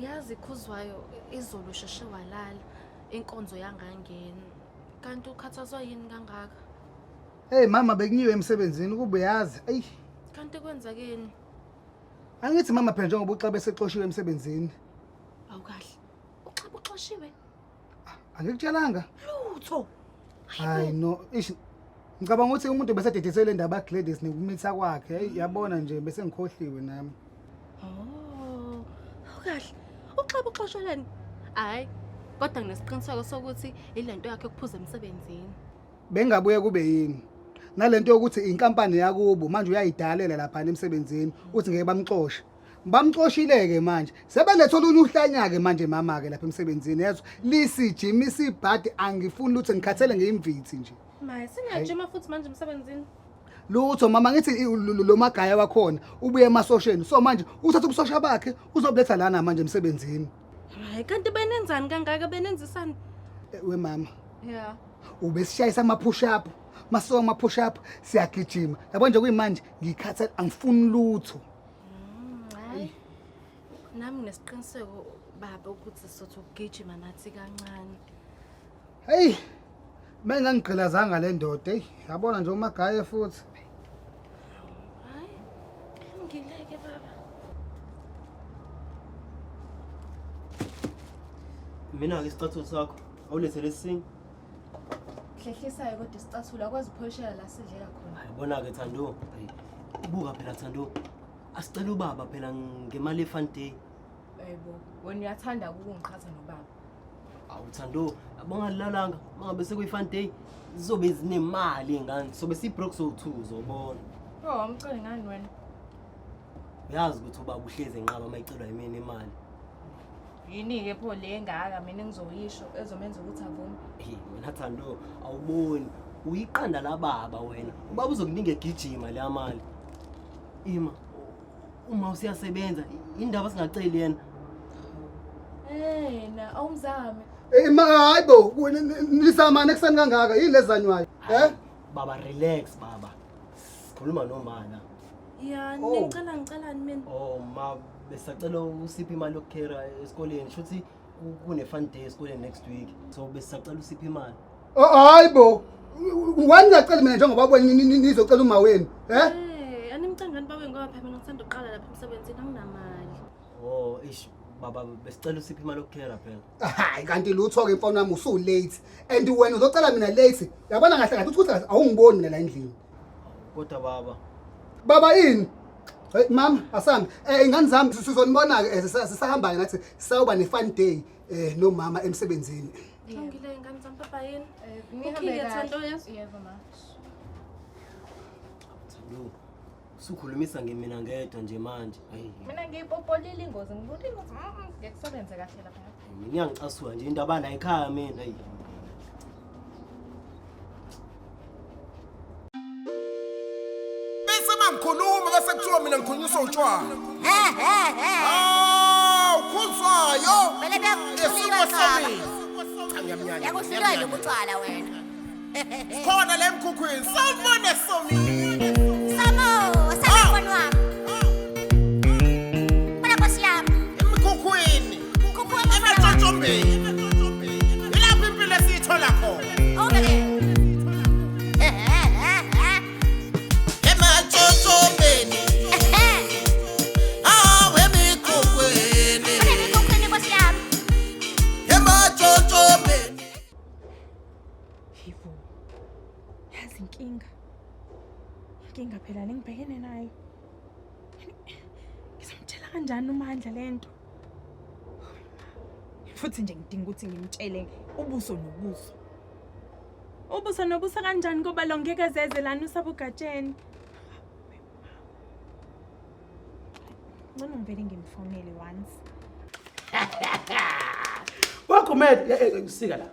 Yazi Khuzwayo izolo usheshe walala inkonzo yangangena. Kanti ukhathazwa yini kangaka? Hey mama bekunyiwe emsebenzini kube uyazi. Eyi Kanti kwenzakeni? angithi mama phela njengoba uXaba esexoshiwe emsebenzini. Awukahle. Uxaba uxoshiwe. Angikutshelanga. Lutho. Hayi no, ish ngicabanga ukuthi umuntu besededisele le ndaba kaGladys nokumitha kwakhe. Hey yabona nje bese ngikhohliwe nami. Oh. Awukahle. Uxaba uxosheleni? Hayi. Kodwa nginesiqiniseko sokuthi ilento yakhe yokuphuza emsebenzini. Bengabuye kube yini? Nalento yokuthi inkampani yakubo manje uyayidalela lapha emsebenzini uthi ngeke bamxoshe. Bamxoshile-ke manje sebeletha olunye uhlanya-ke manje mama-ke lapha emsebenzini yezwa lisijimisa ibhadi angifuni lutho ngikhathele ngiyimvithi nje. Maye singajima futhi manje emsebenzini. Lutho mama ngithi lo magaya wakhona ubuye emasosheni so manje uthatha ubusosha bakhe uzobuletha lana manje emsebenzini. Hayi kanti benenzani kangaka benenzisani? Eh, we mama Yeah. Ubesishayisa ama push up masuka ama push up siyagijima yabo nje kuyimanje ngikhathele angifuni lutho. Hayi. Nami nginesiqiniseko baba ukuthi sizothi ukugijima nathi kancane. Hey bengangigqilazanga le ndoda hey yabona nje umagaye futhi. Hayi. Ngileke baba. Mina-ke isicathulo sakho awulethe lesinye. Hlehlisayo kodwa isicathulo akwazi ukupholishela la sidlela khona. Yabona-ke Thando, hayi, buka phela Thando. Asicela ubaba phela ngemali ye-fun day. Yebo, wena uyathanda ukungiqhatha nobaba. Awu Thando, abangalilalanga mangabe sekuyi-fun day zizobe zinemali iy'ngane sobe siyi-broke sowu-two uzobona. Oh, umcele ngani wena? Uyazi ukuthi ubaba uhlezi enqaba uma icelwa yimina imali. Yini-ke pho le ngaka mina engizoyisho ezomenza ukuthi avume? Hey, wena Thando, awuboni uyiqanda lababa wena. Ubaba uzokuninga egijima le mali. Ima uma usiyasebenza indaba singaceli yena. Eh, na awumzame. Eh ma hayibo nisamane ekuseni kangaka yini lezanywayo? Eh? Baba relax baba. Sikhuluma nomana. Ya, Oh. ngicela ngicelani mina. Oh ma besacela usiphe imali yokukhera esikoleni. Shuthi kune fun day esikoleni next week. So besacela usiphe imali. Oh hayibo. Wani ngacela mina njengoba wena nizocela uma wenu? Eh? Eh, animcengani bawe ngoba phela mina ngisanda kuqala lapha emsebenzini anginamali. Oh ish baba besicela usiphe imali yokukhera phela. Hayi kanti lutho ke mfana wami usu late and wena uzocela mina late. Yabona kahle kahle uthi awungiboni mina la endlini. Kodwa baba Baba ini? Hey mama asambe. Eh ingane zami sizonibona ke eh, sisahamba ke nathi sawuba ne fun day eh nomama emsebenzini. Kulungile ingane zami papa yini? Eh, Nihambe Ukhile kahle. Thando yesu. Yebo ma. Thando usukhulumisa ngemina ngedwa nje manje. Hayi Mina ngiyipopolile ingozi, ngibona ingozi. Ngeke kusebenze kahle lapha. mina iyangicasula nje into abala ekhaya mina hayi. Bese mangikhuluma bese kuthiwa mina ngikhulunyiswa utshwala. Ah, ukhuzwayo. Vele Esiko bekuhlulwa somile. Cha ngiyamnyanya. Yakuhlulwa yini ukutshwala wena? Khona la emkhukhwini. Sawubona somile. Samo, Ah. sawubona wami. Bona nkosi yami. Emkhukhwini. Khuphuka mfana wami. Ematshotshombeni. Ilapho impilo esiyithola khona. Okay. Ematshotshombeni. Awu emikhukhwini. Bona emikhukhwini nkosi yami. Ematshotshombeni. Yibo. Yazi inkinga. Inkinga phela le ngibhekene nayo. Ngizomtshela kanjani uMandla lento? Futhi nje ngidinga ukuthi ngimtshele ubuso nobuso. Ubuso nobuso kanjani ngoba lo ngeke zeze lana usabugatsheni. Ngcono ngivele ngimfonele once. Wakhumele sika la.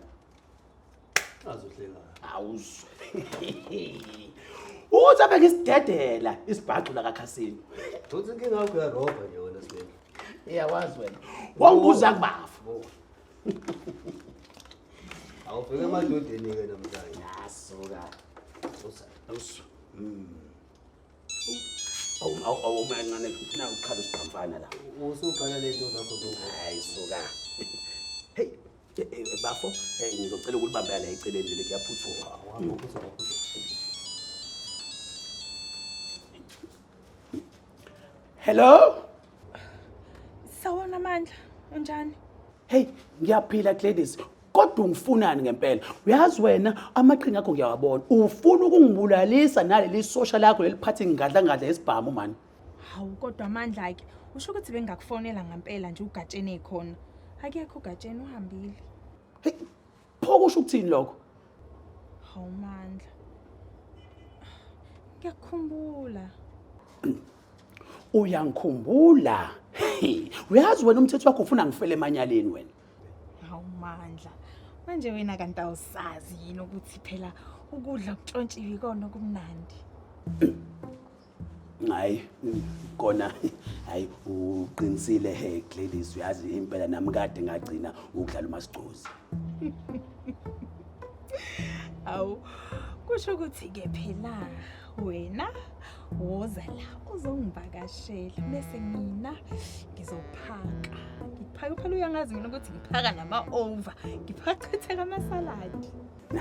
Azohleka. Awuzwe. Uthi abe ngisidedela isibhaxu la kaKhasini. Uthi inkinga yakho uyarobha nje wena Sibeli. Iyawazi wena. Wangibuza kubafu. Awufike emadodeni ke namhlanje. Yasuka. Usa. Awuzwe. Awu awu awu mancane ufuna ukukhala usigqamfana la. Usuqala lento zakho zonke. Hayi suka. Hey bafo, ngizocela ukulibambela la eceleni leli kuyaphuthuma. Hello? Sawona Mandla, unjani? Hey, ngiyaphila Gladys. Kodwa ungifunani ngempela? Uyazi wena amaqhinga akho ngiyawabona. Ufuna ukungibulalisa naleli sosha lakho leliphatha ingadla ngadla yesibhamu man. Hawu kodwa Mandla ke, usho ukuthi bengakufonela ngempela nje ugatsheni ekhona. Akekho ugatsheni uhambile. Hey, pho kusho ukuthini lokho? Hawu Mandla. Ngiyakukhumbula. Uyangikhumbula. Hey, uyazi wena umthetho wakho ufuna ngifele emanyaleni wena. Hawu Mandla. Manje wena kanti awusazi yini ukuthi phela ukudla kutshontshiwe ikona okumnandi. Hayi kona hayi uqinisile he Gladys uyazi impela nami kade ngagcina ukudlala uMasicozi. Awu kusho ukuthi ke phela wena woza la uzongivakashela bese mina ngizophaka. Ngiphaka phela uyangazi mina ukuthi ngiphaka nama over, ngiphachitheka amasaladi.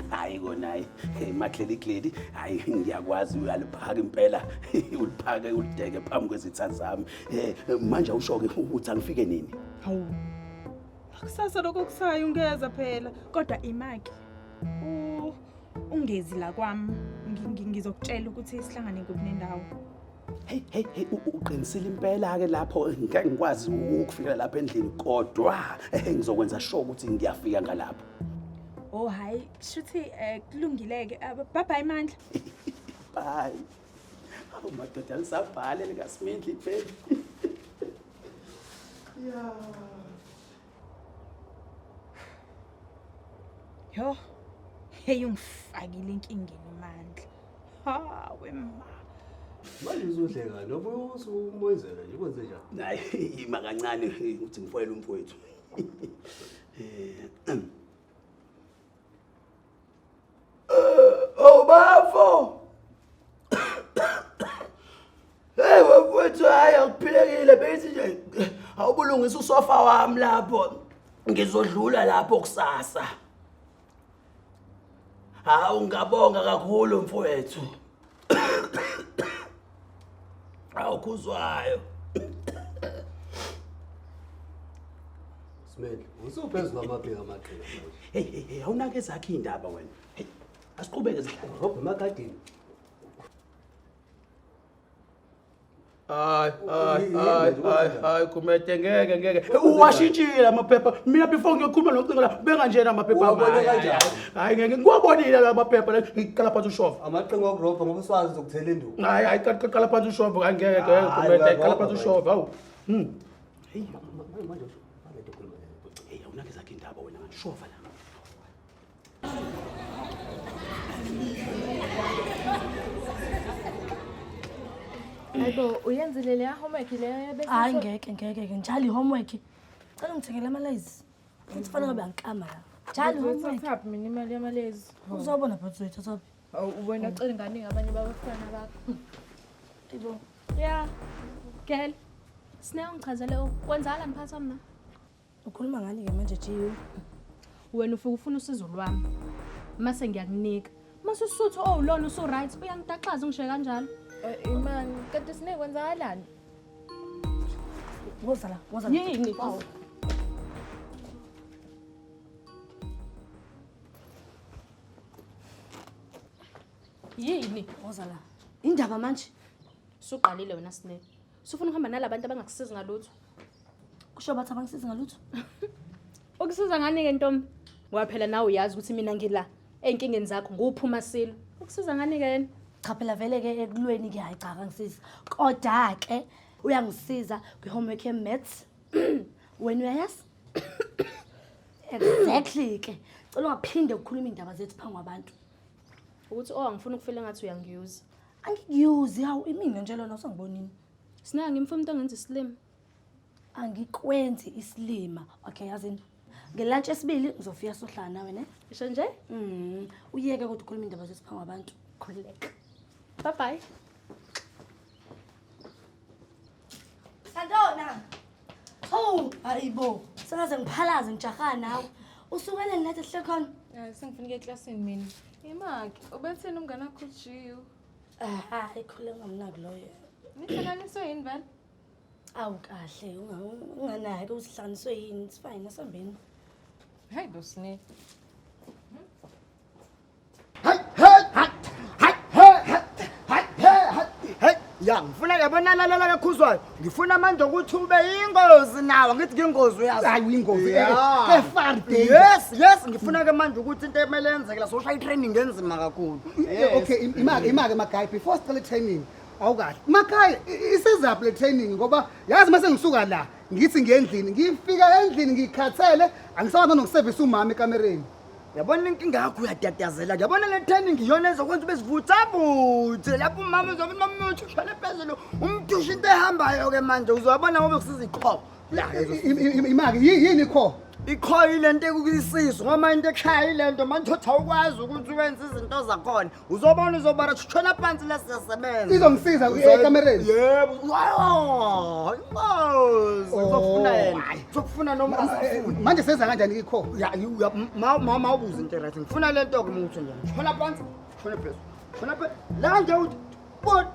Hayi kona hayi hey Maglady Glady hayi ngiyakwazi uyaliphaka impela uliphake ulideke phambi kwezitha zami. Manje awusho ke ukuthi angifike nini? Hawu. Kusasa lokho kusayo ungeza phela kodwa imaki ungezi la kwami ngizokutshela ukuthi sihlangane kuphi nendawo. Hey hey hey uqinisile impela ke lapho ngeke ngikwazi ukufika lapha endlini kodwa ngizokwenza sure ukuthi ngiyafika ngalapho. Oh hayi shuthi kulungileke. Bye bye Mandla. Bye. Awu madoda lisabhale likaSmindli phela. Yeah. Yo. Hey ungifakile enkingeni Mandla. Ha wema. Manje uzohleka noma usumoyizela nje kwenze njani? Hayi ima kancane ukuthi ngifoyele umfowethu. Oh bafo. Hey mfowethu hayi akuphilekile beyithi nje awubulungisa usofa wami lapho. Ngizodlula lapho kusasa. Hawu ngabonga kakhulu mfowethu. Awukhuzwayo. Smell, usuphezulu kwamaphiko amaqhinga manje. Hey hey hey awunake ezakhe indaba wena. Hey asiqhubeke sihlale. Robha emagadini. Hayi hayi hayi hayi Gumede ngeke ngeke. Uwashintshile amaphepha. Mina before ngiyokhuluma nocingo la benganjena amaphepha. Uwabone kanjani? Hayi ngeke ngiwabonile la maphepha la ngiqala phansi ushova. Amaqhinga okurobha ngoba uswazi uzokuthela induku. Hayi hayi qala phansi ushova hayi ngeke ngeke Gumede qala phansi ushova hawu. Hey manje usho. Manje ukhuluma. Hey awunake zakhe indaba wena manje shova la. Hayibo uyenzile leya homework leyo yabese. Hayi ngeke ngeke ke njalo i-homework. Cela ungithengele amalezi. Futhi fanele ngabe angikama la. Njalo i-homework. Uthathaphi mina imali yamalezi? Uzobona phela uzoyithathaphi. Awu wena ucela nganingi abanye babafana bakho. Hayibo. Yeah. Girl. Sine ungichazele kwenzakalani phakathi kwami na? Ukhuluma ngani ke manje GU? Wena ufike ufuna usizo lwami. Mase ngiyakunika. Mase usuthu owulona usu right uyangidaxaza ungishiye kanjalo. Imani, kanti sine kwenzakalani? Woza la, woza la. Yini? Yini? Woza la. Indaba manje. Suqalile wena Sine. Sufuna ukuhamba nalabantu abangakusizi ngalutho. Kusho bathi abangisizi ngalutho. Ukusiza ngani ke ntombi? Ngoba phela nawe uyazi ukuthi mina ngila ey'nkingeni zakho nguphuma silo. Ukusiza ngani ke yena? Cha phela vele ke ekulweni ke hayi cha akangisizi. Kodwa ke uyangisiza kwi-homework ye-maths. Wena uyayazi? Exactly ke. Cela ungaphinde ukukhuluma iy'ndaba zethu phambi kwabantu. Ukuthi oh angifuni ukufila ngathi uyangiyuza. Angikuyuzi hawu imina nje lona usangibonini. Sine ngimfuna umuntu ongenza isilima. Angikwenzi isilima. Okay yazini. Ngelunch esibili ngizofika sohlala nawe ne? Isho nje? Uyeke kodwa ukhuluma indaba zethu phambi kwabantu. Khululeka. Bye bye. Santona. Hawu, hayibo. Sengaze ngiphalaze ngijahana nawe. Usukeleni nathi sihle khona. Eh sengifuna ukuya eklasini mina. Imaki, ubethini umngane wakho uJiu? Ah, hayi khule ngamnaki loyo. Nihlanganiswe yini vele? Awu kahle, unganaki usihlanganiswe yini? It's fine, asambeni. Hayi bo Sne. Ya ngifuna yabona la la kakhuzwayo ngifuna manje ukuthi ube yingozi nawe ngithi ngingozi uyazi Hayi, uyingozi, Yeah. eh, far danger. Yes yes ngifuna ke manje ukuthi into emele yenzeke la social training enzima kakhulu. Eh, okay imake imake magayi before siqale training awukahle makhaya isizaphi le training ngoba yazi mase ngisuka la ngithi ngendlini ngifika endlini ngikhathele angisakwazi nokusevisa umama ekamereni. Yabona inkinga yakho uyatatazela. Yabona le training iyona ezokwenza ube sivuthavuthe lapho umama uzobe umama uthi ushone phezulu umthusha into ehambayo ke manje uzobona ngoba kusiza ikhobo. Imake yini ikhobo? Ikhobo ile nto ekuyisisu ngoba into ekushaya ile nto manje uthi awukwazi ukuthi wenze izinto zakhona. Uzobona uzobara shona phansi la siyasebenza. Izongisiza ekamereni. Yebo. Wow. Ingozi. Uzofuna yena. Uzofuna noma asafuni. Manje senza kanjani ikhobo? Ya ma ma ma ubuze into right. Ngifuna le nto ke uma uthi nje. Shona phansi, shona phezulu. Shona phezulu. La nje uthi 1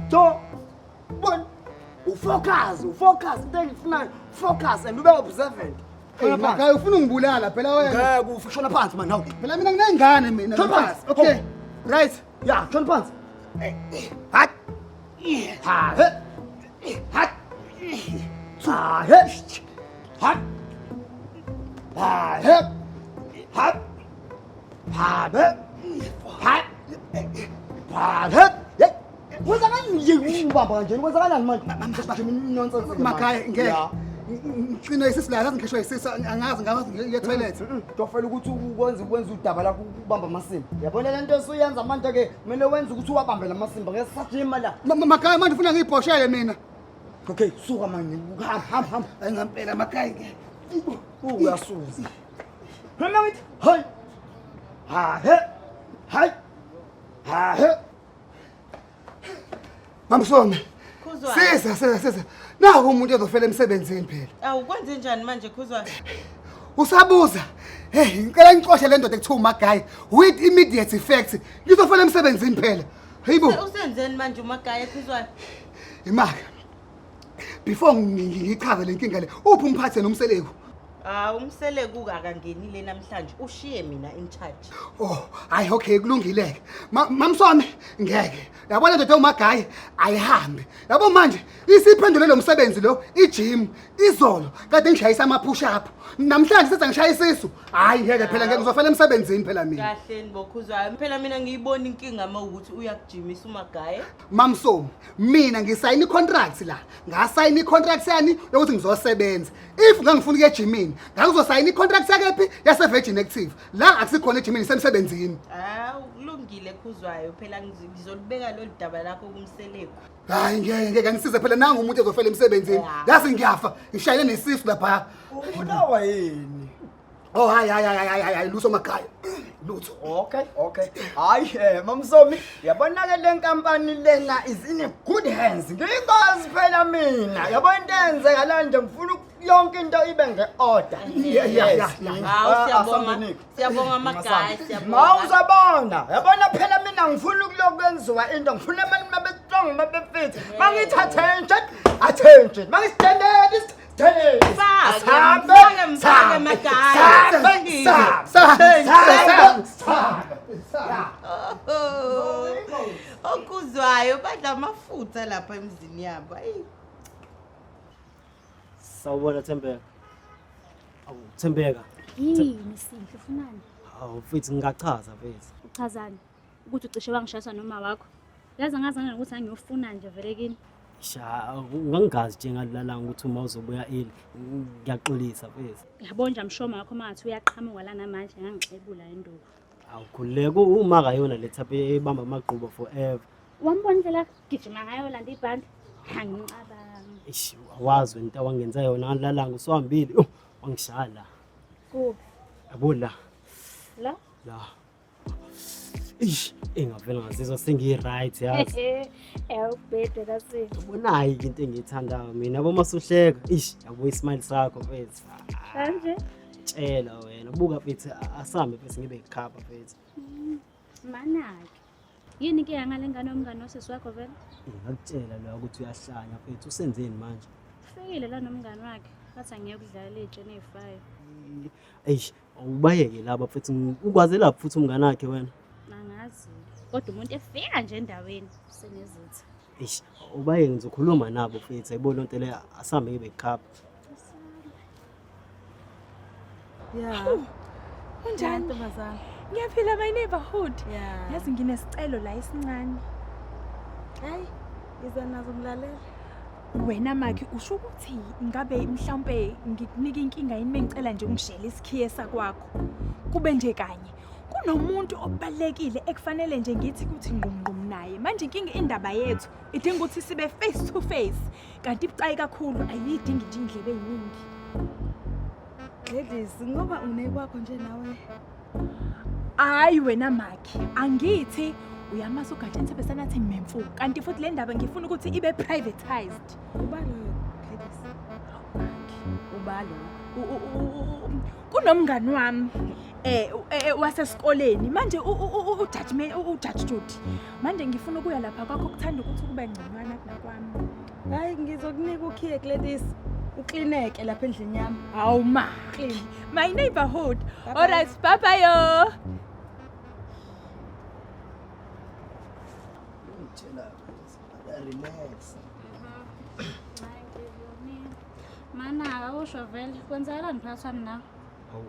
2 1 ufocus, ufocus into engifunayo. Focus and ube observant. Hey, Makhaya ufuna ungibulala phela wena. Ngeke ufuna phansi man hawu. Phela mina nginengane mina. Shona phansi. Okay. Right. Ya, shona phansi. Hat. Ha he. Hat. Ha he. Hat. Ha he. Hat. Ha he. Hat. Ha he. Kwenzakalani nje ubamba kanjena? Kwenzakalani manje? Nonsense. Makhaya ngeke. Ngicina isisu la, ngazi ngikhishwa isisu, angazi ngazi ngiye toilet. Tofela ukuthi ukwenze ukwenza udaba lakho ukubamba amasimba. Yabona le nto osuyenza manje ke kumele wenze ukuthi uwabambe lamasimba ngeke sisajima la. Makhaya manje ufuna ngiyibhoshele mina. Okay, suka manje. Hamba hamba hamba. Hayi ngempela makhaya ngeke. Uyasuza. Noma ngithi hayi. Ha he. Hayi. Ha he. Mamsome. Khuzwayo. Siza siza siza. Naku umuntu ezofela emsebenzini phela. Awu kwenze njani manje Khuzwayo? Usabuza. Hey, ngicela ngixoshe le ndoda ekuthiwa uMagayi with immediate effect. Ngizofela emsebenzini phela. Hayibo. Usenzeni manje uMagayi Khuzwayo? Imaka. Before ngichaze le nkinga le, uphi umphathe nomseleku? Ah, umseleku akangenile namhlanje. Ushiye mina in charge. Oh, hayi okay kulungile ke. Mamsome ngeke. Yabona ndoda uMagayi ayihambe. Yabo manje isiphendule lo msebenzi lo igym izolo kade ngishayisa ama push up. Namhlanje sethi ngishaya isisu. Hayi ngeke phela ngeke ngizofela emsebenzini phela mina. Kahleni bokhuzwayo. Phela mina ngiyibona inkinga mawukuthi uyakujimisa uMagayi. Mamsomi, mina ngisayina icontract la. Ngasayina icontract yani yokuthi ngizosebenza. If ngangifuna ukuya ejimini, ngangizosayina icontract yakephi yase Virgin Active. La akusikhona ejimini semsebenzini. Ah, kulungile Khuzwayo. Phela ngizolubeka lolu daba lakho kumseleku. Hayi ngeke ngeke ngisize phela nangu umuntu ezofela emsebenzini. Yazi ngiyafa, ngishayele nesisu lapha. Ubulawa yini? Oh hayi hayi hayi hayi hayi lutho Makhaya. Lutho. Okay, okay. Hayi Mamsomi, yabona ke le nkampani lena is in a good hands. Ngingazi phela mina. Yabona into eyenzeka la nje ngifuna yonke into ibe ngeorder. Yeah. Hawu siyabonga. Siyabonga Magayi, siyabonga. Mawuzabona. Yabona phela mina ngifuna ukuyokwenziwa into, ngifuna abantu babe strong, babe fit. Mangithi attention, attention. Mangithi standard, standard. Mfake, mfake, mfake Magayi. Okuzwayo badla amafutha lapha emzini yabo. Ayi. Sawubona Thembeka. Awu Thembeka. Yini Sihle ufunani? Hawu mfethu ngingachaza mfethu. Uchazani? Ukuthi ucishe wangishayisa noma wakho. Yazi angazange nokuthi angiyofuna nje vele kini. Sha ngangingazi nje ngalilalanga ukuthi uma uzobuya early. Ngiyaxolisa mfethu. Yabo nje amshoma wakho mangathi uyaqhamuka la namanje ngangixebula induku. Awukhululeka uma kayona le thaphe ebamba amagqubo forever. Wambona indlela gijima ngayo landa ibhandi? Angicabanga. Eish awazi wena into awangenza yona ngalilalanga usuhambile. Oh, wangishaya la. Kuphi? Yabo la. La? La. Ish, engavele ngazizwa sengiyi-right yazi. Ewubhede kasisi. Ubonayo ke into engiyithandayo mina yabo masuhleka. Ish, yabo ismile sakho mfethu. Kanje? Tshela wena, buka mfethu asambe mfethu ngibe yikhapha mfethu. Manake. Yini inkinga ngale ngane yomngane wasisi wakho vele? Ngakutshela lo ukuthi uyahlanya mfethu, usenzeni manje? Ufikile la nomngane wakhe. Bathi angiyeke ukudlala iy'tsheni ey'fayo. Eish, awubayeke laba mfethu, ukwaze lapho futhi umngane wakhe wena. Angazi. Kodwa umuntu efika nje endaweni usenezitha. Eish, ubayeke ngizokhuluma nabo mfethu, ayibo lonto le asambe ngibe yikhapha. Yeah. Unjani ntombazana? Ngiyaphila my neighborhood. Yeah. Yazi nginesicelo la esincane. Hayi, iza nazo ngilalela. Wena Makhi usho ukuthi ngabe mhlawumbe ngikunika inkinga yini mengicela nje ungishele isikhiye sakwakho. Kube nje kanye. Kunomuntu obalekile ekufanele nje ngithi kuthi ngqumngqum naye. Manje inkinga indaba yethu idinga ukuthi sibe face to face. Kanti ibucayi kakhulu ayidingi nje indlebe eziningi. Gladys, ngoba unekwakho nje nawe. Hayi wena Makhi, angithi uyamazi uGatsheni sebesanathi memfu. Kanti futhi le ndaba ngifuna ukuthi ibe privatized. Uba loyo Gladys. Uba lo. Kunomngani wami wasesikoleni manje ujudgment ujudge Judy. Manje ngifuna ukuya lapha kwakho kuthanda ukuthi kube ngconywana kunakwami. Hayi ngizokunika ukhiye Gladys. Uklineke lapha endlini yami. Hawu Makhi, my neighborhood. All right, bye bye yo. Ngitshela relax. Mana awusho vele kwenzakalani phakathi kwami nawe? Hawu,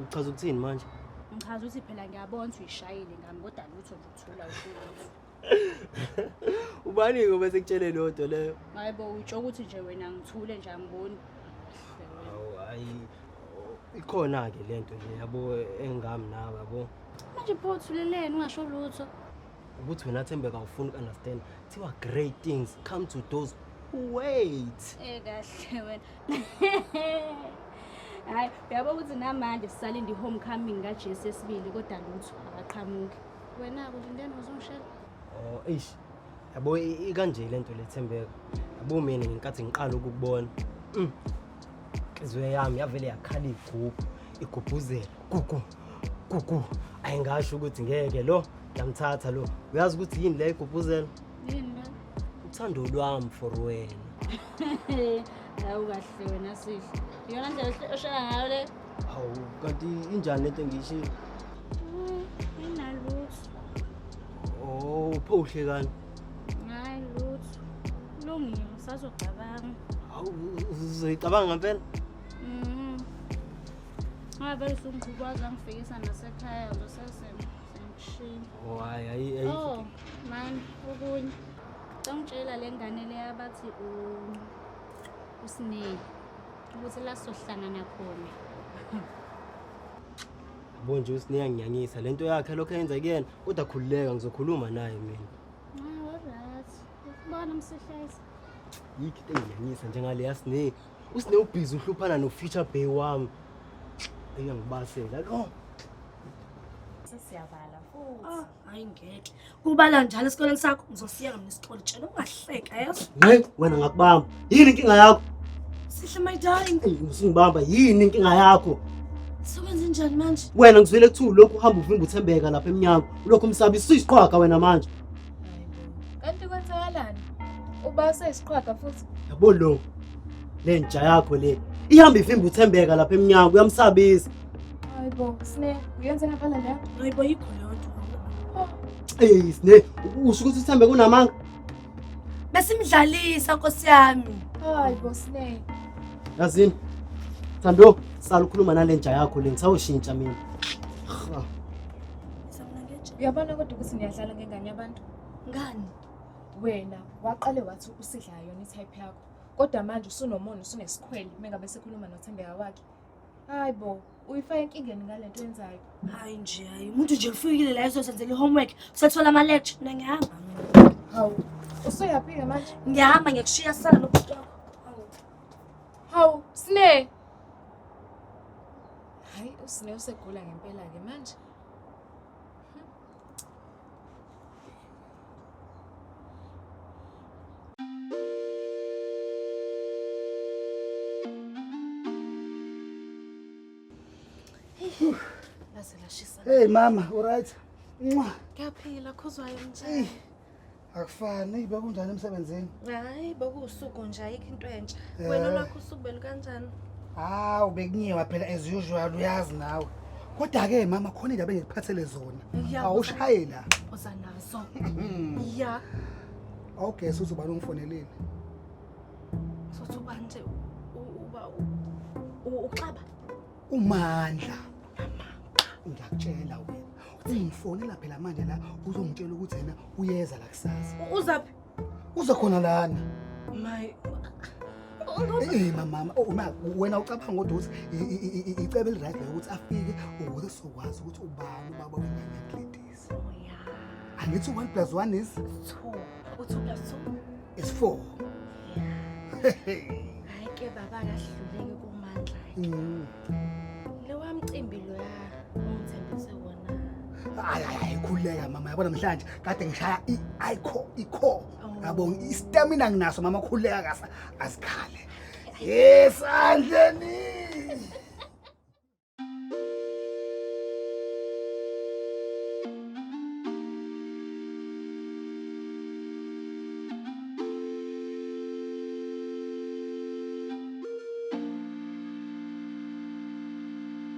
uchaza ukuthini manje? Ngichaza ukuthi phela ngiyabona ukuthi uyishayile ngami kodwa lutho nje uthula usho lutho. Ubani-ke bese kutshele leyo nto leyo? Hayi bo utsho ukuthi nje wena ngithule nje angiboni. Hawu, hayi ikhona-ke le nto nje yabo engami nawe yabo. Manje pho uthuleleni ungasho lutho? Ukuthi wena Thembeka awufuni uku-understand. Kuthiwa great things come to those who wait. Kahle wena. Hayi, uyabo ukuthi namanje sisalinde i-homecoming kaJesu esibili kodwa lutho akaqhamuki. Wena kulindeni uzongishela? Oh, eish. Yabo ikanje le nto le Thembeka. Yabo mina ngenkathi ngiqala ukukubona. Inhliziyo yami yavele yakhala igubhu, igubhuzela. Gugu. Gugu. Ayingasho ukuthi ngeke lo ngiyamthatha lo. Uyazi ukuthi yini le igubhuzela? Yini le? Uthando lwami for wena. Hawu kahle wena Sihle. Iyona ndlela oshaya ngayo le? Hawu, kanti injani lento engiyishilo? Inalutho. Oh, pho uhle kani? Hayi lutho. Kulungile, usazocabanga. Hawu, uzoyicabanga ngempela? Ngabe usungikhukwazi angifikisa nasekhaya ngisesengishiya. Oh, hayi hayi hayi. Oh, man, okunye. Ngicela le ngane leya bathi uSineli ukuthi la sizohlangana khona. Yabo nje uSineli uyanginyanyisa lento yakhe lokho ayenza kuyena, kodwa khululeka ngizokhuluma naye mina. Ah, alright. Ukubona msihlezi. Yikho into enginyanyisa njengale yaSineli. USineli ubhizi uhluphana no-future bay wami. Uyangibasela lo. Sesiyavala futhi. Hayi ngeke. Kubala njalo esikoleni sakho ngizosiyeka mina isikole tshela ungahleka yazi. Ngqe wena ngakubamba. Yini inkinga yakho? Sihle my darling. Ey usungibamba yini inkinga yakho? Sokwenze njani manje? Wena ngizwile kuthiwa lokhu uhamba uvimba uThembeka lapha emnyango. Ulokhu umsabisa usuyisiqhwaga wena manje. Kanti kwenzakalani? Uba useyisiqhwaga futhi. Yabo lo. Le nja yakho le. Ihamba ivimba uThembeka lapha emnyango uyamsabisa. Hayibo, Sine, uyenza ngempela leyo? Hayibo yikho leyo nto. Ey Sine, usho ukuthi uThembeka unamanga? Besimdlalisa Nkosi yami. Hayibo, Sine. Yazini. Thando, sala ukhuluma nale nja yakho le ngisawushintsha mina. Ha. Uyabona kodwa ukuthi niyadlala ngengane yabantu? Ngani? Wena waqale wathi usidla yona itype yakho. Kodwa manje usunomona usunesikhwele mengabe sekhuluma noThembeka wakhe. Hayibo, uyifaka enkingeni ngalento oyenzayo. Hayi nje hayi umuntu nje ufikile la ezosenzela i-homework usethola ama-lecture mina ngiyahamba mina. Hawu, usuyaphi-ke manje? Ngiyahamba ngiyakushiya sala nobhuti wakho. Hawu. Hawu, Sine. Hayi, uSine usegula ngempela-ke manje. Laze lashisa. Hey mama, uright? Mwah. Ngiyaphila Khuzwayo nje. Akufani, bekunjani emsebenzini? Hayi bekuwusuku nje ayikho into entsha. Eh. Wena olwakho usuku belukanjani? Hawu bekunyiwa phela as usual uyazi nawe. Kodwa ke mama khona indaba engikuphathele zona. Ya, Awushaye la. Uza nazo. Ya. Awugesi uthi ubani ungifonelile. Sothi ubani nje uba uxaba. Umandla. Ngiyakutshela wena. Ungifonela phela manje la uzongitshela ukuthi yena uyeza la kusasa. Uzaphi? Uze khona lana. My Eh mama, oh ma wena ucabanga kodwa ukuthi icebo eli right leyo ukuthi afike ukuze sizokwazi ukuthi ubani ubaba wengane yaGladys. Angithi 1 plus 1 is 2. U2 plus 2. Is 4. Hayi ke baba akahluleke kumandla. Lewa mcimbi loya ongithembise wona. Hayi hayi hayi khululeka mama yabona namhlanje kade ngishaya i-ico ico. Yabo istamina nginaso mama khululeka kasa azikhale. Yes andleni.